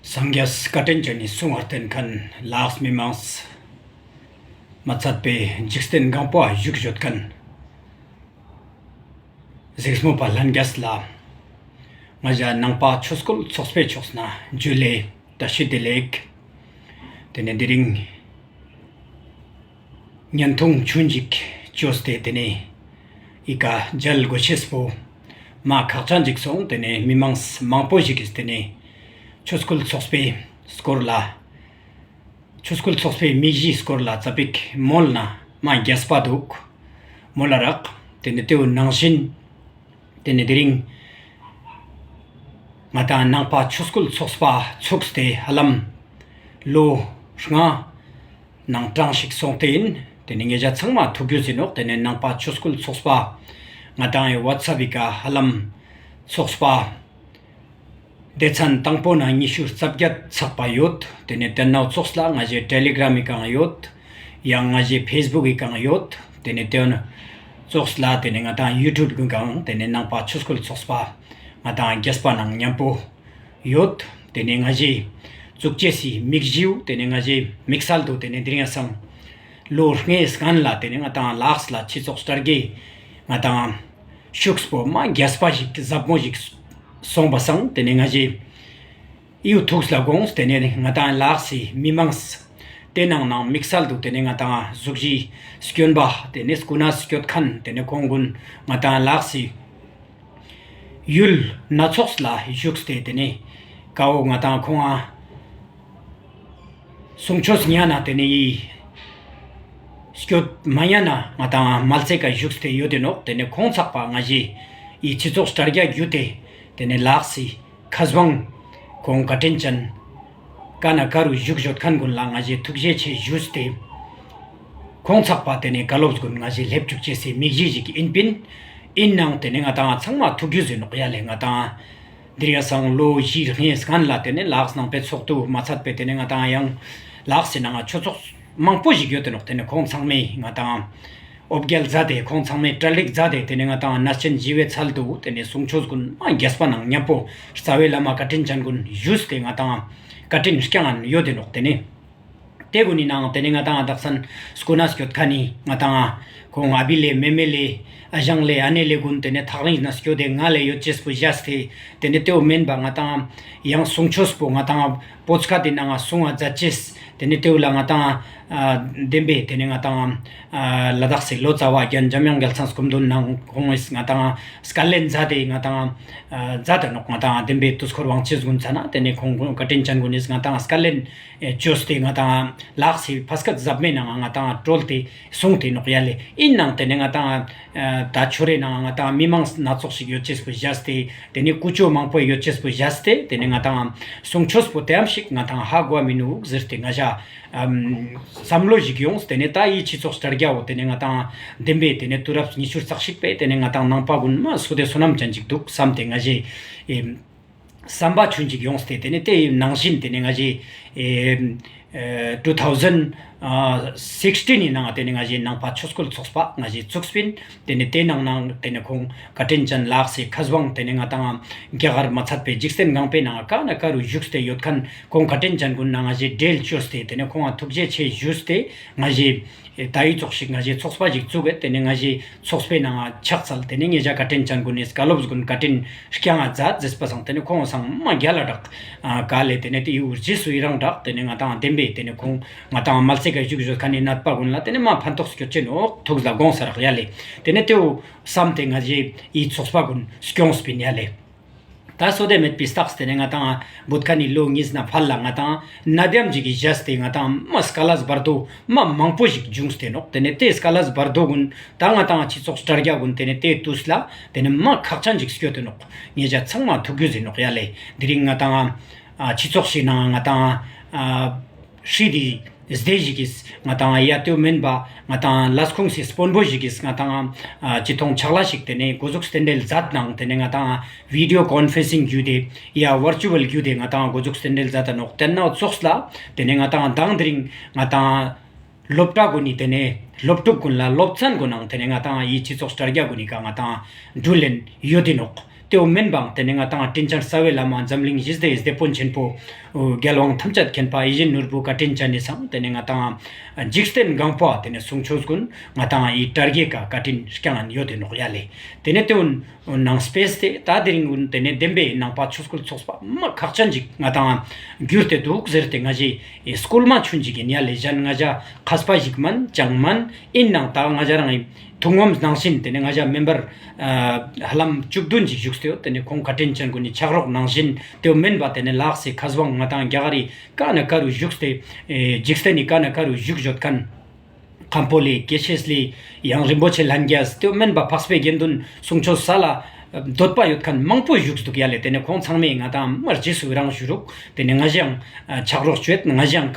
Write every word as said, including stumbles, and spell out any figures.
སངས་རྒྱས་བཀའ་དྲིན་ཅན་ནི་གསུང་ང་བརྟེན་མཁན་ལ་དྭགས་མི་མང་མ་ཚད་པའི་འཇིག་རྟེན་གང་པོ་བཞུགས་ཡོད་མཁན་གཟིགས་མོ་པ་ལྷན་རྒྱས་ལ་ང་ཞ་ནང་པ་ཆོས་སྐུལ་ཚོགས་པའི་ཕྱོགས་ནེ་ཇུ་ལེ་བཀྲ་ཤིས་བདེ་ལེགས། ཏེ་ནེ་དེ་རིང་བརྙན་ཐུང་ཆུང་ཞིག་བཅོས་ཏེ་ཏེ་ནེ་འི་ཀ་མཇལ་དགོས་ཤེས་པོ་མ་ཁག་ཅན་ཞིག་སོང་། ཏེ་ནེ་མི་མང་མང་པོ་ཞིག་གིས་ཏེ་ནེ་ཆོས་སྐུལ་ཚོགས་པའི་སྐོར་ལ་ཆོས་སྐུལ་ཚོགས་པའི་དམིགས་གཞིའི་སྐོར་ལ་ཙ་པིག་མོལ་ན་མ་རྒྱས་པ་འདུག་མོལ་ལ་རག། ཏེ་ནེ་ཏེའུ་ནང་བཞིན་ཏེ་ནེ་དེ་རིང་ང་དང་ནང་པ་ཆོས་སྐུལ་ཚོགས་པ་ཚུགས་ཏེ་ཧ་ལམ་ལོ་ལྔ་ནང་གྲངས་ཤིག་སོང་སྟེ་ཨིན། ཏེ་ནེ་ཉེ་ཞ་ཚང་མ་ཐུགས་རྒྱུས་ཨིན་ནོག། ཏེ་ནེ་ནང་པ་ཆོས་སྐུལ་ཚོགས་པ་ང་དང་ངི་ཝཊ་སེབ་བི་ཀ་ཧ་ལམ་ཚོགས་པ་སྡེ་ཚན་དང་པོ་ནེ་ཉི་ཤུ་རྩ་བརྒྱད་ཚགས་པ་ཡོད། ཏེ་ནེ་ཏེ་ནེ་ཙོགས་ལ་ང་ཞའི་ཊེ་ལི་གྲམ་བི་ཀའང་ཡོད། ཡང་ང་ཞའི་ཕེས་བུག་གི་ཀའང་ཡོད། ཏེ་ནེ་ཏེ་ནེ་ཙོགས་ལ་ཏེ་ནེ་ང་དང་ཡུ་ཊུབ་གི་ཀའང་ཏེ་ནེ་ནང་པ་ཆོས་སྐུལ་ཚོགས་པ་ང་དང་རྒྱས་པ་ནང་ཉམ་པོ་ཡོད། ཏེ་ནེ་ང་ཞའི་ཙུགས་ཅེས་སི་དམིགས་གཞིའུ་ཏེ་ནེ་ང་ཞའི་དམིགས་བསལ་དུ་ཏེ་ནེ་དེ་རིང་སང་ལོ་ལྔའི་སྔན་ལ་ཏེ་ནེ་ང་དང་ལ་དྭགས་ལ་ཆོས་ཚོགས་དྲ་རྒྱའི་ང་དང་ཤུགས་པོ་མ་རྒྱས་པ་ཞིག་ཟབ་མོ་ཞིག་སོང་པ་སང་ཏེ་ནེ་ང་ཞའི་འི་བོ་ཐུགས་ལ་དགོངས། ཏེ་ནེ་ང་དང་ལ་དྭགས་སི་མི་མང་ཏེ་ནང་ནེ་དམིགས་བསལ་དུ་ཏེ་ནེ་ང་དང་གཟུགས་གཞི་སྐྱོན་པ་ཏེ་ནེ་སྐུ་ན་སྐྱོད་མཁན་ཏེ་ནེ་ཁོང་གུན་ང་དང་ལ་དྭགས་སི་ཡུལ་སྣ་ཚོགས་ལ་བཞུགས་ཏེ་ཏེ་ནེ་ཀ་བོ་ང་དང་ཁོང་ང་གསུང་ཆོས་ཉན་ན་ཏེ་ནེ་འི་སྐྱོད་མ་ཉན་ན་ང་དང་མལ་ཆེ་ཀ་བཞུགས་ཏེ་ཡོད་དེ་ནོག། ཏེ་ནེ་ཁོང་ཚག་པ་ང་ཞའི་འི་ཆོས་ཚོགས་དྲ་རྒྱ་བརྒྱུད་དེ་ཏེ་ནེ་ལ་དྭགས་སི་མཁས་དབང་ཁོང་བཀའ་དྲིན་ཅན་ཀ་ན་ཀ་རུ་བཞུགས་ཡོད་མཁན་གུན་ལ་ང་ཞའི་ཐུགས་རྗེ་ཆེ་ཞུས་ཏེ་ཁོང་ཚག་པ་ཏེ་ནེ་བཀའ་སློབ་གུན་ང་ཞའི་ལེབ་ཅུག་ཅེས་སི་དམིགས་གཞི་ཞིག་ཨིན་པིན། ཨིན་ནའང་ཏེ་ནེ་ང་དང་ཚང་མ་ཐུགས་རྒྱུས་ཨིན་ནོག་ཡ་ལེ། ང་དང་དེ་རིང་སང་ལོ་བཞི་ལྔའི་སྔན་ལ་ཏེ་ནེ་ལ་དྭགས་ནང་པའི་ཚོགས་འདུ་མ་ཚད་པའི་ཏེ་ནེ་ང་དང་ཡང་ལ་དྭགས་སི་ནང་ང་ཆོས་ཚོགས་མང་པོ་ཞིག་ཡོད་དེ་ནོག། ཏེ་ནེ་ཁོང་ཚང་མས་ང་དང་འོ་བརྒྱལ་མཛད་དེ་ཁོང་ཚང་མས་གྲ་སྒྲིག་མཛད་དེ་ཏེ་ནེ་ང་དང་གནས་ཆེན་ཞི་བའི་ཚལ་དུ་ཏེ་ནེ་གསུང་ཆོས་གུན་མ་རྒྱས་པ་ནང་ཉམ་པོ་རྩ་བའི་བླ་མ་བཀའ་དྲིན་ཅན་གུན་ཞུས་ཏེ་ང་དང་བཀའ་དྲིན་བསྐྱངས་ཡོད་དེ་ནོག། ཏེ་ནེ་ཏེ་གུན་ནི་ནང་ཏེ་ནེ་ང་དང་དག་ས་སྐུ་ན་སྐྱོད་མཁན་ནི་ང་དང་ཁོང་ཨ་བི་ལེ་མེ་མེ་ལེ་ཨ་ཞང་ལེ་ཨ་ནེ་ལེ་གུན་ཏེ་ནེ་ཐག་རིང་ནེ་སྐྱོད་དེ་ང་ལེ་ཡོད་ཅེས་པོ་བཞག་སྟེ་ཏེ་ནེ་ཏེའུ་མེན་པ་ང་དང་ཡང་གསུང་ཆོས་པོ་ང་དང་བོད་སྐད་དི་ནང་ང་གསུང་བ་མཛད་ཅེས། ཏེ་ནེ་ཏེའུ་ལ་ང་དང་ཨ་བདེན་པའི་ཏེ་ནེ་ང་དང་ཨ་ལ་དྭགས་སི་ལོ་ཙཱ་བ་རྒན་འཇམ་དབྱངས་རྒྱལ་མཚན་སྐུ་མདུན་ནང་ཁོང་ངིས་ང་དང་བསྐལ་ལེན་མཛད་དེ་ང་དང་ཨ་མཛད་དེ་ནོག། ང་དང་བདེན་པའི་དུས་འཁོར་དབང་ཆེན་གུན་ཚ་ན་ཏེ་ནེ་ཁོང་ཁོང་བཀའ་དྲིན་ཅན་གུན་ནིས་ང་དང་བསྐལ་ལེན་ཨེ་བཅོས་ཏེ་ང་དང་ལ་དྭགས་སི་ཕ་སྐད་ཟབ་མོའི་ནང་ང་ང་དང་བཀྲོལ་ཏེ་གསུངས་ཏེ་ནོག་ཡ་ལེ། ཨིན་ནའང་ཏེ་ནེ་ང་དང་ཨ་ད་ཆོ་རེ་ནང་ང་ང་དང་མི་མང་སྣ་ཚོགས་ཤིག་ཡོད་ཅེས་པོ་བཞག་སྟེ་ཏེ་ནེ་ཀུ་ཅོ་མང་པོ་ཡོད་ཅེས་པོ་བཞག་སྟེ་ཏེ་ནེ་ང་དང་གསུང་ཆོས་པོ་ཏེའམ་ཞིག་ང་དང་ཧ་གོ་བ་མི་ནུག་ཟེར་ཏེ་ང་ཞ་ཨམ་བསམ་བློ་ཞིག་ཡོངས། ཏེ་ནེ་ད་འི་ཆོས་ཚོགས་དྲ་རྒྱ་བོ་ཏེ་ནེ་ང་དང་བདེན་པའི་ཏེ་ནེ་དུས་རབས་ཉི་ཤུ་རྩ་གཅིག་པའི་ཏེ་ནེ་ང་དང་ནང་པ་གུན་མ་སུ་དེ་བསོད་ནམས་ཅན་ཅིག་འདུག་བསམ་སྟེ་ང་ཞའི་ཨེ་བསམ་པ་ཆུང་ཅིག་ཡོངས་ཏེ་ཏེ་ནེ་ཏེའི་ནང་བཞིན་ཏེ་ནེ་ང་ཞའི་ཨེ་ཨེ་two thousand sixteen ནི་ནང་ཏེ་ནེ་ང་ཞའི་ནང་པ་ཆོས་སྐུལ་ཚོགས་པ་ང་ཞའི་བཙུགས་པིན། ཏེ་ནེ་ཏེའི་ནང་ནང་ཏེ་ནེ་ཁོང་བཀའ་དྲིན་ཅན་ལ་དྭགས་སི་མཁས་དབང་ཏེ་ནེ་ང་དང་རྒྱ་གར་མ་ཚད་པའི་འཇིག་རྟེན་གང་པོའི་ནང་ཀ་ན་ཀ་རུ་བཞུགས་ཏེ་ཡོད་མཁན་ཁོང་བཀའ་དྲིན་ཅན་གུན་ནང་ང་ཞའི་འབྲེལ་བཅོས་ཏེ་ཏེ་ནེ་ཁོང་ང་ཐུགས་རྗེ་ཆེ་ཞུས་ཏེ་ང་ཞའི་ད་འི་ཙོགས་ཤིག་ང་ཞའི་ཚོགས་པ་ཞིག་བཙུགས་ཏེ་ཏེ་ནེ་ང་ཞའི་ཚོགས་པའི་ནང་ང་ཕྱག་འཚལ། ཏེ་ནེ་ཉེ་ཞ་བཀའ་དྲིན་ཅན་གུན་ནི་བཀའ་སློབ་གུན་བཀའ་དྲིན་བསྐྱངས་ང་མཛད་ཟེར་པ་སང་ཏེ་ནེ་ཁོང་སང་མ་རྒྱལ་ལ་དྲག་ཨ་ག་ལེ། ཏེ་ནེ་ཏེའུ་རྗེས་སུ་ཡི་རང་དྲག། ཏེ་ནེ་ང་དང་བདེན་པའི་ཏེ་ནེ་ཁོང་ང་དང་མལ་ཆེ་ཀ་བཞུགས་ཡོད་མཁན་ནི་ནད་པ་གུན་ལ་ཏེ་ནེ་མ་ཕན་ཐོགས་སྐྱོད་ཅེ་ནོག་ཐུགས་ལ་དགོངས་ས་རག་ཡ་ལེ། ཏེ་ནེ་ཏེའུ་བསམ་སྟེ་ང་ཞའི་འི་ཚོགས་པ་གུན་བསྐྱངས་པིན་ཡ་ལེ། ད་སོ་དེ་མེད་པའི་རྟགས་ཏེ་ནེ་ང་དང་བོད་ཁ་ནེ་ལོ་གཉིས་ནེ་ཕར་ལ་ང་དང་ནད་ཡམས་ཅིག་གི་བཞག་སྟེ་ང་དང་མ་དཀའ་ལས་བར་དོ་མ་མང་པོ་ཞིག་བྱུང་སྟེ་ནོག། ཏེ་ནེ་ཏེ་དཀའ་ལས་བར་དོ་གུན་ད་ང་དང་ཆོས་ཚོགས་དྲ་རྒྱ་གུན་ཏེ་ནེ་ཏེ་དུས་ལ་ཏེ་ནེ་མ་ཁག་ཅན་ཞིག་སྐྱོད་དེ་ནོག། ཉེ་ཞ་ཚང་མ་ཐུགས་རྒྱུས་ཨིན་ནོག་ཡ་ལེ། དེ་རིང་ང་དང་ཨ་ཆོས་ཚོགས་ཤིག་ནང་ང་དང་ཨ་ཧྲི་དི་སྡེ་ཞིག་གིས་ང་དང་ཡ་ཏེའུ་མེན་པ་ང་དང་ལས་ཁུངས་སི་དཔོན་པོ་ཞིག་གིས་ང་དང་ཨ་ཅི་ཐོང་ཕྱག་ལས་ཤིག་ཏེ་ནེ་གོ་ཟུག་རྟེན་འབྲེལ་མཛད་ནང་ཏེ་ནེ་ང་དང་བི་ཌི་ཡོ་ཀོན་ཕ་རེན་སིང་བརྒྱུད་དེ་ཡ་ཝར་ཅུ་ཨལ་བརྒྱུད་དེ་ང་དང་གོ་ཟུག་རྟེན་འབྲེལ་མཛད་ད་ནོག། ཏེ་ནེ་ཙོགས་ལ་ཏེ་ནེ་ང་དང་དང་དེ་རིང་ང་དང་སློབ་གྲྭ་གུན་ནི་ཏེ་ནེ་སློབ་ཕྲུག་གུན་ལ་སློབ་ཚན་གུན་ནང་ཏེ་ནེ་ང་དང་འི་ཆོས་ཚོགས་དྲ་རྒྱ་གུན་ནི་ཀ་ང་དང་འགྲུལ་ལེན་ཡོད་དེ་ནོག། ཏེའོ་མེན་པ་ཏེ་ནེ་ང་ཏང་དྲིན་ཅན་རྩ་བའི་བླ་མ་འཛམ་གླིང་ཞི་བདེའི་དེད་དཔོན་ཆེན་པོ་རྒྱལ་དབང་ཐམས་ཅད་མཁྱེན་པ་ཡིད་བཞིན་ནོར་བུ་བཀའ་དྲིན་ཅན་ནི་སང་ཏེ་ནེ་ང་ཏང་འཇིག་རྟེན་གང་པོ་ཏེ་ནེ་གསུང་ཆོས་གུན་ང་ཏང་ཨི་དྲ་རྒྱའི་ཀ་བཀའ་དྲིན་བསྐྱངས་ཡོད་དེ་ནོག་ཡ་ལེ། ཏེ་ནེ་ཏེའོ་ནང་སྤེས་ཏེ་ད་དེ་རིང་གུན་ཏེ་ནེ་བདེན་པའི་ནང་པ་ཆོས་སྐུལ་ཚོགས་པ་མ་ཁག་ཅན་ཅིག་ང་ཏང་གྱུར་ཏེ་དུག་ཟེར་ཏེ་ང་ཞའི་སྐུལ་མ་ཆུན་ཅིག་ཨིན་ཡ་ལེ། གཞན་ང་ཞ་མཁས་པ་ཞིག་མན་ཅང་མན། ཨིན་ནའང་ད་ང་ཞ་རང་ཐུགས་ངོམ་ནང་བཞིན་ཏེ་ནེ་ང་ཞ་མེམ་བར་ལམ་བཅུ་བདུན་ཅིག་བཞུགས་ཏེ་ཡོད། ཏེ་ནེ་ཁོང་བཀའ་དྲིན་ཅན་གུན་ནི་ཕྱག་རོགས་ནང་བཞིན་ཏེའོ་མེན་པ་ཏེ་ནེ་ལགས་སི་མཁས་དབང་ང་ཏང་རྒྱ་གར་རི་ཀ་ན་ཀ་རུ་བཞུགས་ཏེ་འཇིག་རྟེན་ནི་ཀ་ན་ཀ་རུ་བཞུགས་ཡོད་ཁན་ཁམ་པོ་ལེ་དགེ་བཤེས་ལེ་ཡང་རིན་པོ་ཆེ་ལྷན་རྒྱས་ཏེའོ་མེན་པ་འཕགས་པའི་དགེ་འདུན་གསུང་ཆོས་སལ་ལ་འདོད་པ་ཡོད་ཁན་མང་པོ་བཞུགས་དུག་ཡ་ལེ། ཏེ་ནེ་ཁོང་ཚང་མས་ང་ཏང་མ་རྗེས་སུ་ཡི་རང་ཞུ་རུག། ཏེ་ནེ་ང་ཞའང་ཕྱག་རོགས་ཅོ་ཡེད། ང་ཞའང་